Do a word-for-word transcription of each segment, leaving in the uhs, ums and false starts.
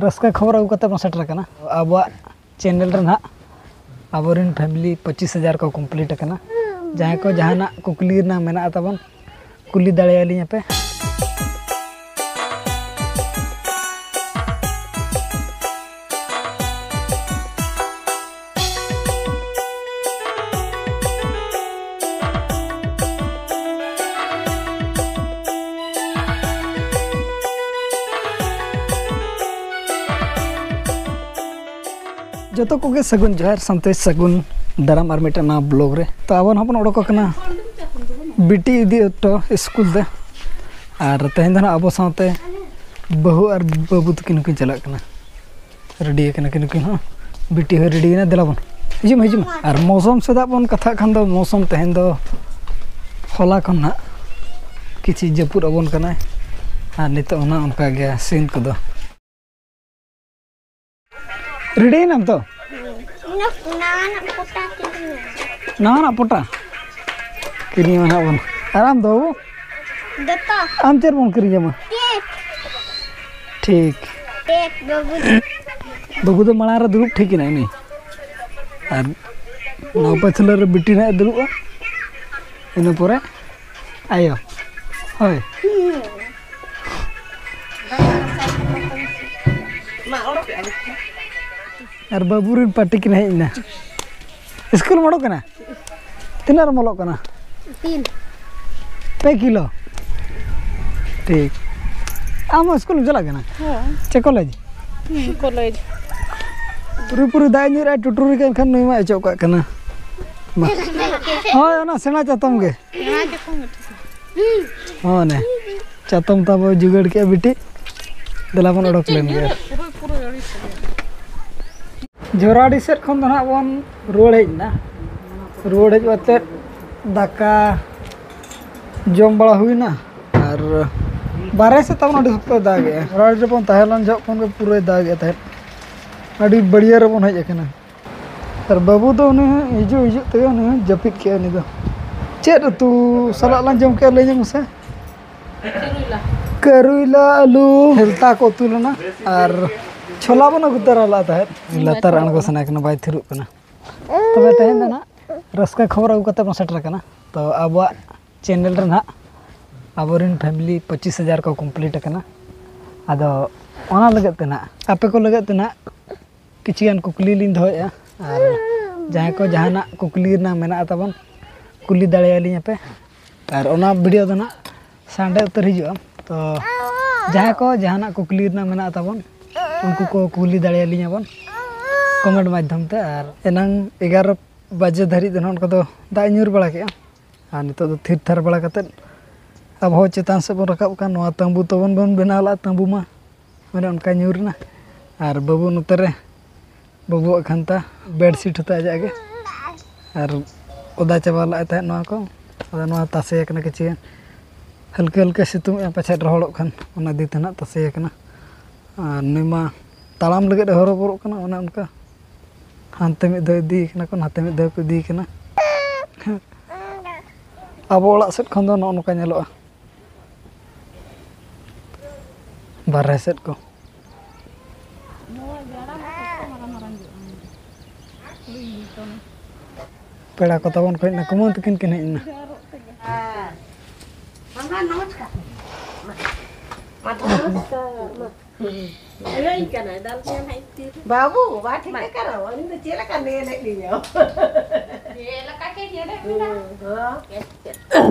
ᱨᱟᱹᱥᱠᱟᱹ ᱠᱷᱚᱵᱚᱨ ᱟᱹᱜᱩ ᱠᱟᱛᱮ ᱵᱚᱱ ᱥᱮᱴᱮᱨ ᱟᱠᱟᱱᱟ ᱟᱵᱚᱣᱟᱜ ᱪᱮᱱᱮᱞ ᱨᱮ ᱱᱟᱦᱟᱜ᱾ ᱟᱵᱚᱨᱮᱱ ᱯᱷᱮᱢᱤᱞᱤ ᱯᱚᱸᱪᱤᱥ ᱦᱟᱡᱟᱨ ᱠᱚ ᱠᱚᱢᱯᱞᱤᱴ ᱟᱠᱟᱱᱟ᱾ ᱡᱟᱦᱟᱸᱭ ᱠᱚ ᱡᱟᱦᱟᱱᱟᱜ ᱠᱩᱠᱞᱤ ᱨᱮᱱᱟᱜ ᱢᱮᱱᱟᱜᱼᱟ ᱛᱟᱵᱚᱱ, ᱠᱩᱞᱤ ᱫᱟᱲᱮᱭᱟᱞᱤᱧᱟ ᱯᱮ᱾ ᱡᱚᱛᱚ ᱠᱚᱜᱮ ᱥᱟᱹᱜᱩᱱ ᱡᱚᱦᱟᱨ, ᱥᱟᱶᱛᱮ ᱥᱟᱹᱜᱩᱱ ᱫᱟᱨᱟᱢ ᱟᱨ ᱢᱤᱫᱴᱟᱝ ᱱᱟᱣᱟ ᱵᱞᱚᱜ ᱨᱮ᱾ ᱛᱚ, ᱟᱵᱚ ᱱᱟᱦᱟᱜ ᱵᱚᱱ ᱚᱰᱚᱠ ᱟᱠᱟᱱᱟ ᱵᱤᱴᱤ ᱤᱫᱤ ᱚᱴᱚ ᱥᱠᱩᱞ ᱛᱮ᱾ ᱟᱨ ᱛᱮᱦᱮᱧ ᱫᱚ ᱱᱟᱦᱟᱜ ᱟᱵᱚ ᱥᱟᱶᱛᱮ ᱵᱟᱹᱦᱩ ᱟᱨ ᱵᱟᱹᱵᱩ ᱛᱟᱹᱠᱤᱱ ᱦᱚᱸᱠᱤᱱ ᱪᱟᱞᱟᱜ ᱠᱟᱱᱟ᱾ ᱨᱮᱰᱤ ᱟᱠᱟᱱᱟ ᱠᱤᱱ ᱱᱩᱠᱤᱱ ᱦᱚᱸ, ᱵᱤᱴᱤ ᱦᱚᱸᱭ ᱨᱮᱰᱤ ᱮᱱᱟ᱾ ᱫᱮᱞᱟ ᱵᱚᱱ, ᱦᱤᱡᱩᱜ ᱢᱮ, ᱦᱤᱡᱩᱜ ᱢᱮ᱾ ᱟᱨ ᱢᱳᱥᱚᱢ ᱥᱮᱫᱟᱜ ᱵᱚᱱ ᱠᱟᱛᱷᱟᱜ ᱠᱷᱟᱱ ᱫᱚ, ᱢᱳᱥᱚᱢ ᱛᱮᱦᱮᱧ ᱫᱚ ᱦᱚᱞᱟ ᱠᱷᱚᱱ ᱱᱟᱦᱟᱜ ᱠᱤᱪᱷᱤ ᱡᱟᱹᱯᱩᱫ ᱟᱵᱚᱱ ᱠᱟᱱᱟᱭ᱾ ᱟᱨ ᱱᱤᱛᱚᱜ ᱦᱚᱸ ᱱᱟᱦᱟᱜ ᱚᱱᱠᱟ ᱜᱮ ᱥᱤᱱ ᱠᱚᱫᱚ᱾ ᱨᱮᱰᱤ ᱮᱱᱟᱢ ᱛᱚ? ᱱᱟᱣᱟᱱᱟᱜ ᱯᱚᱴᱟ ᱠᱤᱨᱤᱧ᱾ ᱱᱟᱣᱟᱱᱟᱜ ᱯᱚᱴᱟ? ᱠᱤᱨᱤᱧ ᱢᱟ ᱱᱟᱦᱟᱜ ᱵᱚᱱ᱾ ᱟᱨ ᱟᱢ ᱫᱚ ᱵᱟᱹᱵᱩ? ᱫᱚᱛᱚ᱾ ᱟᱢ ᱪᱮᱫ ᱵᱚᱱ ᱠᱤᱨᱤᱧ ᱟᱢᱟ? ᱴᱮᱯ᱾ ᱴᱷᱤᱠ᱾ ᱴᱮᱯ ᱵᱟᱹᱵᱩ᱾ ᱵᱟᱹᱵᱩ ᱫᱚ ᱢᱟᱲᱟᱝ ᱨᱮ ᱫᱩᱲᱩᱵ ᱴᱷᱤᱠ ᱮᱱᱟᱭ ᱩᱱᱤ᱾ ᱟᱨ ᱱᱚᱣᱟ ᱯᱟᱹᱪᱷᱞᱟᱹ ᱨᱮ ᱵᱤᱴᱤ ᱱᱟᱦᱟᱜ ᱮ ᱫᱩᱲᱩᱵᱼᱟ᱾ ᱤᱱᱟᱹ ᱯᱚᱨᱮ ᱟᱭᱳ᱾ ᱦᱳᱭ᱾ ᱟᱨ ᱵᱟᱹᱵᱩ ᱨᱮᱱ ᱯᱟᱹᱴᱤ ᱠᱤᱱ ᱦᱮᱡ ᱮᱱᱟ᱾ ᱥᱠᱩᱞ ᱮᱢ ᱚᱰᱚᱠ ᱠᱟᱱᱟ? ᱛᱤᱱᱟᱹᱜ ᱨᱮᱢ ᱚᱞᱚᱜ ᱠᱟᱱᱟ? ᱛᱤᱱ᱾ ᱯᱮ ᱠᱤᱞᱳ? ᱴᱷᱤᱠ᱾ ᱟᱢ ᱦᱚᱸ ᱥᱠᱩᱞ ᱮᱢ ᱪᱟᱞᱟᱜ ᱠᱟᱱᱟ? ᱦᱮᱸ᱾ ᱪᱮ ᱠᱚᱞᱮᱡᱽ? ᱦᱩᱸ, ᱠᱚᱞᱮᱡᱽ᱾ ᱯᱩᱨᱟᱹ ᱯᱩᱨᱟᱹ ᱫᱟᱜ ᱧᱩᱨ ᱟᱨ ᱴᱩᱴᱩᱨᱤ ᱠᱟᱱ ᱠᱷᱟᱱ ᱱᱩᱭ ᱢᱟ ᱮᱪᱚᱜ ᱠᱟᱜ ᱠᱟᱱᱟ᱾ ᱢᱟ᱾ ᱦᱳᱭ, ᱚᱱᱟ ᱥᱮᱬᱟ ᱪᱟᱛᱚᱢ ᱜᱮ᱾ ᱦᱮᱸ, ᱪᱟᱛᱚᱢ ᱜᱮ ᱴᱷᱤᱠ ᱜᱮᱭᱟ᱾ ᱦᱚᱸ, ᱚᱱᱮ ᱪᱟᱛᱚᱢ ᱛᱟᱵᱚ ᱡᱩᱜᱟᱹᱲ ᱠᱮᱜᱼᱟ ᱵᱤᱴᱤ᱾ ᱫᱮᱞᱟ ᱵᱚᱱ ᱚᱰᱚᱠ ᱞᱮᱱ ᱜᱮ᱾ ᱯᱩᱨᱟᱹ, ᱯᱩᱨᱟᱹ ᱟᱹᱲᱤᱥ ᱜᱮ᱾ ᱡᱷᱚᱨᱟᱰᱤ ᱥᱮᱫ ᱠᱷᱚᱱ ᱫᱚ ᱱᱟᱦᱟᱜ ᱵᱚᱱ ᱨᱩᱣᱟᱹᱲ ᱦᱮᱡ ᱮᱱᱟ᱾ ᱨᱩᱣᱟᱹᱲ ᱦᱮᱡ ᱠᱟᱛᱮᱫ ᱫᱟᱠᱟ ᱡᱚᱢ ᱵᱟᱲᱟ ᱦᱩᱭᱱᱟ᱾ ᱟᱨ ᱵᱟᱨᱦᱮ ᱥᱮᱫ ᱛᱟᱵᱚᱱ ᱟᱹᱰᱤ ᱥᱚᱠᱛᱚᱭ ᱫᱟᱜᱮᱜᱼᱟ᱾ ᱡᱷᱚᱨᱟᱰᱤ ᱨᱮᱵᱚᱱ ᱛᱟᱦᱮᱸ ᱞᱮᱱ ᱡᱚᱦᱚᱜ ᱠᱷᱚᱱ ᱜᱮ ᱯᱩᱨᱟᱹᱭ ᱫᱟᱜᱮᱜᱼᱟ ᱛᱟᱦᱮᱸᱫ᱾ ᱟᱹᱰᱤ ᱵᱟᱹᱲᱤᱭᱟᱹ ᱨᱮᱵᱚᱱ ᱦᱮᱡ ᱟᱠᱟᱱᱟ᱾ ᱟᱨ ᱵᱟᱹᱵᱩ ᱫᱚ ᱩᱱᱤ ᱦᱚᱸ ᱦᱤᱡᱩᱜ ᱦᱤᱡᱩᱜ ᱛᱮᱜᱮ ᱩᱱᱤ ᱦᱚᱸ ᱡᱟᱹᱯᱤᱫ ᱠᱮᱜᱼᱟ ᱩᱱᱤ ᱫᱚ᱾ ᱪᱮᱫ ᱩᱛᱩ ᱥᱟᱞᱟᱜ ᱞᱟᱝ ᱡᱚᱢ ᱠᱮᱜᱼᱟ ᱞᱟᱹᱭ ᱧᱚᱜ ᱢᱮᱥᱮ? ᱪᱟᱹᱨᱩᱭᱞᱟ᱾ ᱠᱟᱹᱨᱩᱭᱞᱟ, ᱟᱹᱞᱩ, ᱦᱮᱞᱛᱟ ᱠᱚ ᱩᱛᱩ ᱞᱮᱱᱟ ᱟᱨ ᱪᱷᱳᱞᱟ ᱵᱚᱱ ᱟᱹᱜᱩ ᱛᱟᱨᱟ ᱞᱮᱫ ᱛᱟᱦᱮᱸᱫ᱾ ᱞᱟᱛᱟᱨ ᱟᱬᱜᱚ ᱥᱟᱱᱟ ᱠᱟᱱᱟ, ᱵᱟᱭ ᱛᱷᱤᱨᱚᱜ ᱠᱟᱱᱟ᱾ ᱛᱚᱵᱮ ᱛᱮᱦᱮᱧ ᱫᱚ ᱱᱟᱜ ᱨᱟᱹᱥᱠᱟᱹ ᱠᱷᱚᱵᱚᱨ ᱟᱹᱜᱩ ᱠᱟᱛᱮ ᱵᱚᱱ ᱥᱮᱴᱮᱨ ᱟᱠᱟᱱᱟ᱾ ᱛᱚ ᱟᱵᱚᱣᱟᱜ ᱪᱮᱱᱮᱞ ᱨᱮ ᱱᱟᱜ ᱟᱵᱚᱨᱮᱱ ᱯᱷᱮᱢᱤᱞᱤ ᱯᱚᱸᱪᱤᱥ ᱦᱟᱡᱟᱨ ᱠᱚ ᱠᱚᱢᱯᱞᱤᱴ ᱟᱠᱟᱱᱟ᱾ ᱟᱫᱚ ᱚᱱᱟ ᱞᱟᱹᱜᱤᱫ ᱛᱮ ᱱᱟᱜ, ᱟᱯᱮ ᱠᱚ ᱞᱟᱹᱜᱤᱫ ᱛᱮ ᱱᱟᱜ ᱠᱤᱪᱷᱩ ᱜᱟᱱ ᱠᱩᱠᱞᱤ ᱞᱤᱧ ᱫᱚᱦᱚᱭᱮᱫᱼᱟ᱾ ᱟᱨ ᱡᱟᱦᱟᱸᱭ ᱠᱚ ᱡᱟᱦᱟᱱᱟᱜ ᱠᱩᱠᱞᱤ ᱨᱮᱱᱟᱜ ᱢᱮᱱᱟᱜ ᱛᱟᱵᱚᱱ, ᱠᱩᱞᱤ ᱫᱟᱲᱮᱭᱟᱞᱤᱧᱟ ᱯᱮ᱾ ᱟᱨ ᱚᱱᱟ ᱵᱷᱤᱰᱤᱭᱳ ᱫᱚ ᱱᱟᱜ ᱥᱟᱱᱰᱮ ᱩᱛᱟᱹᱨ ᱦᱤᱡᱩᱜᱼᱟ᱾ ᱛᱚ ᱡᱟᱦᱟᱸᱭ ᱠᱚ ᱡᱟᱦᱟᱱᱟᱜ ᱠᱩᱠᱞᱤ ᱨᱮᱱᱟᱜ ᱢᱮᱱᱟᱜ ᱛᱟᱵᱚᱱ, ᱩᱱᱠᱩ ᱠᱚ ᱠᱩᱞᱤ ᱫᱟᱲᱮᱭᱟᱞᱤᱧᱟ ᱵᱚᱱ ᱠᱚᱢᱮᱱᱴ ᱢᱟᱫᱽᱫᱷᱚᱢ ᱛᱮ᱾ ᱟᱨ ᱮᱱᱟᱝ ᱮᱜᱟᱨᱚ ᱵᱟᱡᱮ ᱫᱷᱟᱹᱨᱤᱡ ᱫᱚ ᱱᱟᱜ ᱚᱱᱠᱟ ᱫᱚ ᱫᱟᱜ ᱮ ᱧᱩᱨ ᱵᱟᱲᱟ ᱠᱮᱜᱼᱟ᱾ ᱟᱨ ᱱᱤᱛᱚᱜ ᱫᱚ ᱛᱷᱤᱨ ᱛᱷᱟᱨ ᱵᱟᱲᱟ ᱠᱟᱛᱮᱫ ᱟᱵᱚ ᱦᱚᱸ ᱪᱮᱛᱟᱱ ᱥᱮᱫ ᱵᱚᱱ ᱨᱟᱠᱟᱵ ᱠᱟᱱ᱾ ᱱᱚᱣᱟ ᱛᱟᱹᱢᱵᱩ ᱛᱟᱵᱚᱱ ᱵᱚᱱ ᱵᱮᱱᱟᱣ ᱞᱟᱜᱼᱟ, ᱛᱟᱹᱢᱵᱩ ᱢᱟ ᱚᱱᱮ ᱚᱱᱠᱟ ᱧᱩᱨ ᱮᱱᱟ᱾ ᱟᱨ ᱵᱟᱹᱵᱩ ᱱᱚᱛᱮ ᱨᱮ, ᱵᱟᱹᱵᱩᱣᱟᱜ ᱠᱷᱟᱱᱛᱟ, ᱵᱮᱰᱥᱤᱴ ᱦᱚᱸᱛᱟᱭ ᱟᱡᱟᱜ ᱜᱮ᱾ ᱟᱨ ᱚᱫᱟ ᱪᱟᱵᱟ ᱞᱟᱜ ᱛᱟᱦᱮᱸᱫ ᱱᱚᱣᱟ ᱠᱚ, ᱟᱫᱚ ᱱᱚᱣᱟ ᱛᱟᱥᱮ ᱟᱠᱟᱱᱟ ᱠᱤᱪᱷᱩ ᱜᱟᱱ᱾ ᱦᱟᱹᱞᱠᱟᱹ ᱦᱟᱹᱞᱠᱟᱹ ᱥᱤᱛᱩᱝ ᱮᱜᱼᱟ, ᱯᱟᱪᱷᱮᱫ ᱨᱚᱦᱚᱲᱚᱜ ᱠᱷᱟᱱ, ᱚᱱᱟ ᱤᱫᱤ ᱛᱮ ᱱᱟᱜ ᱛᱟᱥᱮ ᱟᱠᱟᱱᱟ᱾ ᱟᱨ ᱱᱩᱭ ᱢᱟ ᱛᱟᱲᱟᱢ ᱞᱟᱹᱜᱤᱫ ᱮ ᱦᱚᱨᱚᱵᱚᱨᱚᱜ ᱠᱟᱱᱟ, ᱚᱱᱮ ᱚᱱᱠᱟ ᱦᱟᱱᱛᱮ ᱢᱤᱫ ᱫᱷᱟᱣ ᱤᱫᱤᱭᱮ ᱠᱟᱱᱟ ᱠᱚ, ᱱᱟᱛᱮ ᱢᱤᱫ ᱫᱷᱟᱣ ᱠᱚ ᱤᱫᱤᱭᱮ ᱠᱟᱱᱟ᱾ ᱟᱵᱚ ᱚᱲᱟᱜ ᱥᱮᱫ ᱠᱷᱚᱱ ᱫᱚ ᱱᱚᱜᱼᱚ ᱱᱚᱝᱠᱟ ᱧᱮᱞᱚᱜᱼᱟ, ᱵᱟᱨᱦᱮ ᱥᱮᱫ ᱠᱚ᱾ ᱯᱮᱲᱟ ᱠᱚ ᱛᱟᱵᱚᱱ ᱠᱚ ᱦᱮᱡ ᱮᱱᱟ, ᱠᱩᱢᱟᱹᱝ ᱛᱟᱹᱠᱤᱱ ᱠᱤᱱ ᱦᱮᱡ ᱮᱱᱟ᱾ ᱵᱟᱹᱵᱩ, ᱵᱟ ᱴᱷᱤᱠ ᱠᱟᱱᱟ, ᱩᱱᱤ ᱫᱚ ᱪᱮᱫ ᱞᱮᱠᱟ ᱧᱮᱞᱮᱫ ᱞᱤᱧᱟ? ᱪᱮᱫ ᱞᱮᱠᱟ ᱠᱮ ᱧᱮᱞᱮᱫ ᱵᱤᱱᱟ? ᱦᱮᱸ᱾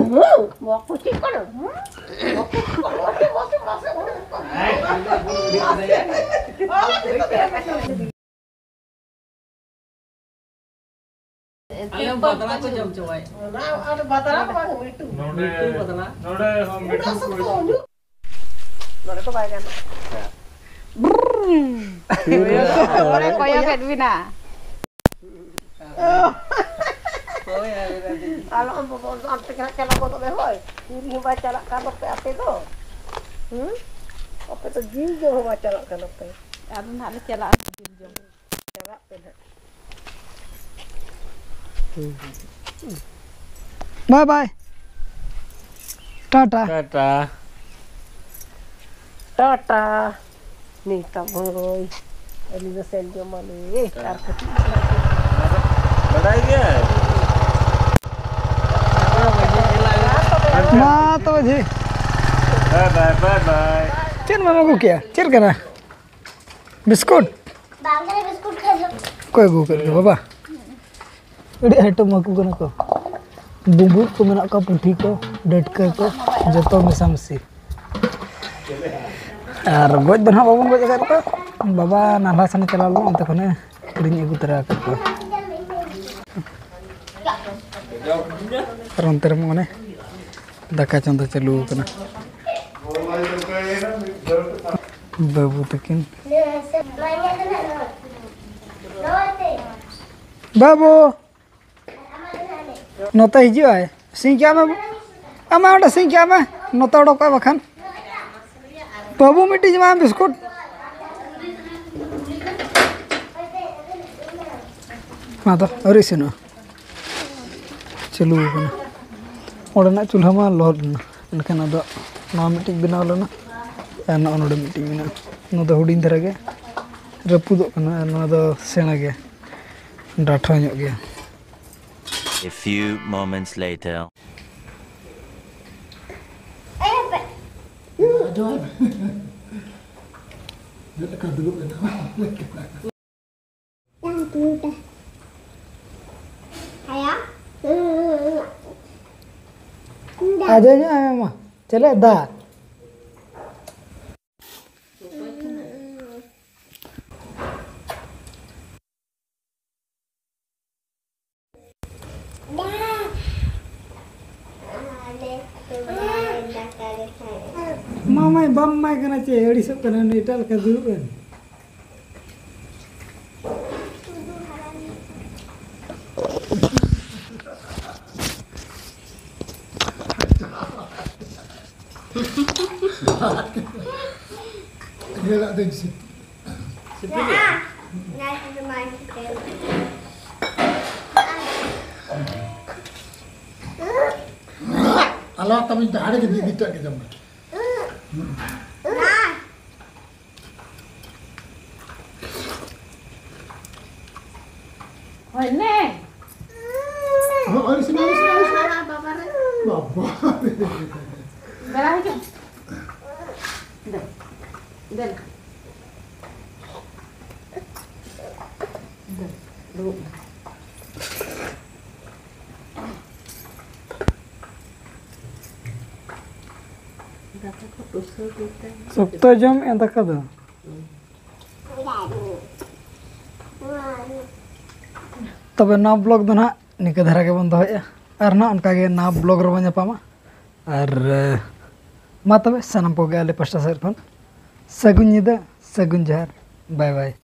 ᱵᱟᱠᱚ ᱪᱮᱫ ᱠᱟᱱᱟ? ᱵᱟᱠᱚ ᱪᱮᱫ ᱠᱟᱱᱟ? ᱟᱞᱮ ᱵᱟᱫᱲᱟ ᱠᱚ ᱡᱚᱢ ᱪᱟᱵᱟᱭᱮᱫ᱾ ᱚᱱᱟ ᱟᱨ ᱵᱟᱫᱲᱟ ᱫᱚ ᱵᱟᱝ, ᱢᱤᱴᱩ᱾ ᱱᱚᱰᱮ, ᱢᱤᱴᱩ ᱵᱟᱫᱲᱟ᱾ ᱱᱚᱰᱮ ᱦᱚᱸ ᱢᱤᱴᱩ ᱠᱚ᱾ ᱱᱚᱰᱮ ᱫᱚ ᱵᱟᱭ ᱜᱟᱱᱚᱜᱼᱟ᱾ ᱱᱚᱰᱮ ᱠᱚᱭᱚᱜᱮᱫ ᱵᱤᱱᱟ᱾ ᱦᱳᱭ, ᱟᱨ ᱟᱞᱚ ᱟᱢ ᱵᱟᱵᱟ, ᱟᱢ ᱛᱮᱜᱮ ᱦᱟᱸᱜ ᱪᱟᱞᱟᱣ ᱜᱚᱫᱚᱜ ᱢᱮ, ᱦᱳᱭ᱾ ᱯᱩᱨᱤ ᱦᱚᱸ ᱵᱟᱭ ᱪᱟᱞᱟᱜ ᱠᱟᱱ ᱛᱟᱯᱮ ᱟᱯᱮ ᱫᱚ᱾ ᱦᱩᱸ? ᱟᱯᱮ ᱫᱚ ᱡᱤᱞ ᱡᱚᱢ ᱦᱚᱸ ᱵᱟᱭ ᱪᱟᱞᱟᱜ ᱠᱟᱱ ᱛᱟᱯᱮ᱾ ᱟᱫᱚ ᱱᱟᱦᱟᱜ ᱞᱮ ᱪᱟᱞᱟᱜᱼᱟ ᱡᱤᱞ ᱡᱚᱢ᱾ ᱪᱟᱞᱟᱜ ᱯᱮ ᱱᱟᱦᱟᱜ᱾ ᱵᱟᱭ ᱵᱟᱭ᱾ ᱴᱟᱴᱟ᱾ ᱴᱟᱴᱟ᱾ ᱴᱟᱴᱟ᱾ ᱱᱤᱛᱚᱜ ᱵᱚᱱ ᱨᱚᱭ᱾ ᱟᱹᱞᱤᱧ ᱫᱚ ᱥᱮᱱ ᱡᱚᱢᱟᱞᱤᱧ᱾ ᱟᱨ ᱠᱟᱹᱴᱤᱡ ᱵᱟᱰᱟᱭ ᱜᱮᱭᱟᱭ᱾ ᱢᱟ ᱛᱚᱵᱮ ᱡᱷᱤ᱾ ᱵᱟᱭ ᱵᱟᱭ, ᱵᱟᱭ ᱵᱟᱭ᱾ ᱪᱮᱫ ᱮᱢ ᱟᱹᱜᱩ ᱠᱮᱜᱼᱟ? ᱪᱮᱫ ᱠᱟᱱᱟ? ᱵᱤᱥᱠᱩᱴ? ᱵᱟᱝ ᱠᱟᱱᱟ ᱵᱤᱥᱠᱩᱴ ᱠᱷᱟᱡ ᱫᱚ᱾ ᱚᱠᱚᱭ ᱟᱹᱜᱩ ᱠᱮᱫ ᱜᱮ ᱵᱟᱵᱟ? ᱟᱹᱰᱤ ᱟᱭᱴᱮᱢ ᱟᱹᱜᱩ ᱠᱟᱱᱟ ᱠᱚ᱾ ᱵᱩᱸᱵᱩᱡ ᱠᱚ ᱢᱮᱱᱟᱜ ᱠᱚᱣᱟ, ᱯᱩᱴᱷᱤ ᱠᱚ, ᱰᱟᱹᱴᱠᱟᱹ ᱠᱚ, ᱡᱚᱛᱚ ᱢᱮᱥᱟᱢᱤᱥᱤ᱾ ᱟᱨ ᱜᱚᱡ ᱫᱚ ᱱᱟᱦᱟᱜ ᱵᱟᱵᱚᱱ ᱜᱚᱡ ᱟᱠᱟᱫ ᱠᱚᱣᱟ᱾ ᱵᱟᱵᱟ ᱱᱟᱞᱦᱟ ᱥᱮᱱᱮ ᱪᱟᱞᱟᱣ ᱞᱮᱱᱟ, ᱚᱱᱛᱮ ᱠᱷᱚᱱᱮ ᱠᱤᱨᱤᱧ ᱟᱹᱜᱩ ᱛᱚᱨᱟ ᱟᱠᱟᱫ ᱠᱚᱣᱟ᱾ ᱟᱨ ᱚᱱᱛᱮ ᱨᱮ ᱢᱟᱱᱮ ᱫᱟᱠᱟ ᱪᱚᱸᱫᱟ ᱪᱟᱹᱞᱩ ᱟᱠᱟᱱᱟ᱾ ᱵᱟᱹᱵᱩ ᱛᱟᱹᱠᱤᱱ᱾ ᱵᱟᱹᱵᱩ! ᱱᱚᱛᱮ ᱦᱤᱡᱩᱜ ᱟᱭ᱾ ᱥᱤᱧ ᱠᱟᱜ ᱢᱮ᱾ ᱟᱢ ᱚᱸᱰᱮ ᱥᱤᱧ ᱠᱟᱜ ᱢᱮ᱾ ᱱᱚᱛᱮ ᱚᱰᱚᱠᱚᱜᱼᱟ ᱵᱟᱠᱷᱟᱱ᱾ ᱵᱟᱹᱵᱩ ᱢᱤᱫᱴᱤᱡ ᱮᱢᱟᱭ ᱢᱮ ᱵᱤᱥᱠᱩᱴ᱾ ᱚᱱᱟ ᱫᱚ ᱟᱹᱣᱨᱤ ᱤᱥᱤᱱᱚᱜᱼᱟ᱾ ᱪᱟᱹᱞᱩ ᱟᱠᱟᱱᱟ᱾ ᱚᱸᱰᱮᱱᱟᱜ ᱪᱩᱞᱦᱟᱹ ᱢᱟ ᱞᱚᱦᱚᱫ ᱞᱮᱱᱟ᱾ ᱮᱱᱠᱷᱟᱱ ᱟᱫᱚ ᱱᱚᱣᱟ ᱢᱤᱫᱴᱤᱡ ᱵᱮᱱᱟᱣ ᱞᱮᱱᱟ᱾ ᱟᱨ ᱱᱚᱜᱼᱚ ᱱᱚᱰᱮ ᱢᱤᱫᱴᱤᱡ ᱢᱮᱱᱟᱜᱼᱟ᱾ ᱱᱚᱣᱟ ᱫᱚ ᱦᱩᱰᱤᱧ ᱫᱷᱟᱨᱟ ᱜᱮ᱾ ᱨᱟᱹᱯᱩᱫᱚᱜ ᱠᱟᱱᱟ᱾ ᱟᱨ ᱱᱚᱣᱟ ᱫᱚ ᱥᱮᱬᱟ ᱜᱮᱭᱟ᱾ ᱰᱟᱴᱷᱟ ᱧᱚᱜ ᱜᱮᱭᱟ᱾ A few moments later. ᱪᱮᱫ ᱞᱮᱠᱟ ᱫᱩᱲᱩᱵ ᱮᱱᱟ? ᱟᱫᱚ ᱧᱚᱜ ᱟᱭ ᱢᱟ᱾ ᱪᱮᱞᱮ ᱫᱟᱜ? ᱢᱟᱢᱟᱭ ᱵᱟᱢ ᱮᱢᱟᱭ ᱠᱟᱱᱟ ᱪᱮ? ᱟᱹᱲᱤᱥᱚᱜ ᱠᱟᱱᱟ ᱩᱱᱤ, ᱮᱴᱟᱜ ᱞᱮᱠᱟ ᱫᱩᱲᱩᱵ ᱮᱱ᱾ ᱧᱮᱞᱟᱜ ᱫᱚᱧ ᱥᱤ- ᱟᱞᱚ ᱛᱟᱢᱤᱧ ᱫᱚ ᱦᱟᱲᱮ ᱜᱮ ᱢᱤᱫ ᱜᱤᱛᱟᱹᱜ ᱜᱮ ᱡᱚᱢ ᱢᱮ᱾ ᱦᱳᱭ, ᱱᱮ᱾ ᱦᱳᱭ, ᱤᱥᱤᱱ, ᱤᱥᱤᱱ, ᱤᱥᱤᱱ᱾ ᱵᱟᱵᱟ ᱨᱮ᱾ ᱵᱟᱵᱟ ᱨᱮ᱾ ᱫᱮᱞᱟ ᱦᱤᱡᱩᱜ᱾ ᱫᱮᱞᱟ᱾ ᱫᱮᱞᱟ᱾ ᱫᱩᱲᱩᱵ ᱢᱮ᱾ ᱫᱟᱠᱟ ᱠᱚ ᱯᱩᱥᱟᱹᱣ ᱦᱩᱭ ᱛᱟᱭᱚᱢ᱾ ᱥᱚᱠᱛᱚᱭ ᱡᱚᱢᱮᱜᱼᱟ ᱫᱟᱠᱟ ᱫᱚ᱾ ᱛᱚᱵᱮ ᱱᱚᱣᱟ vlog ᱫᱚ ᱱᱟᱦᱟᱜ ᱱᱤᱝᱠᱟᱹ ᱫᱷᱟᱨᱟ ᱜᱮᱵᱚᱱ ᱫᱚᱦᱚᱭᱮᱜᱼᱟ, ᱟᱨ ᱱᱟᱦᱟᱜ ᱚᱱᱠᱟᱜᱮ ᱱᱟᱣᱟ vlog ᱨᱮᱵᱚᱱ ᱧᱟᱯᱟᱢᱟ᱾ ᱟᱨ, ᱮ, ᱢᱟ ᱛᱚᱵᱮ ᱥᱟᱱᱟᱢ ᱠᱚᱜᱮ ᱟᱞᱮ ᱯᱟᱥᱴᱟ ᱥᱮᱫ ᱠᱷᱚᱱ ᱥᱟᱹᱜᱩᱱ ᱧᱤᱫᱟᱹ, ᱥᱟᱹᱜᱩᱱ ᱡᱚᱦᱟᱨ, bye bye᱾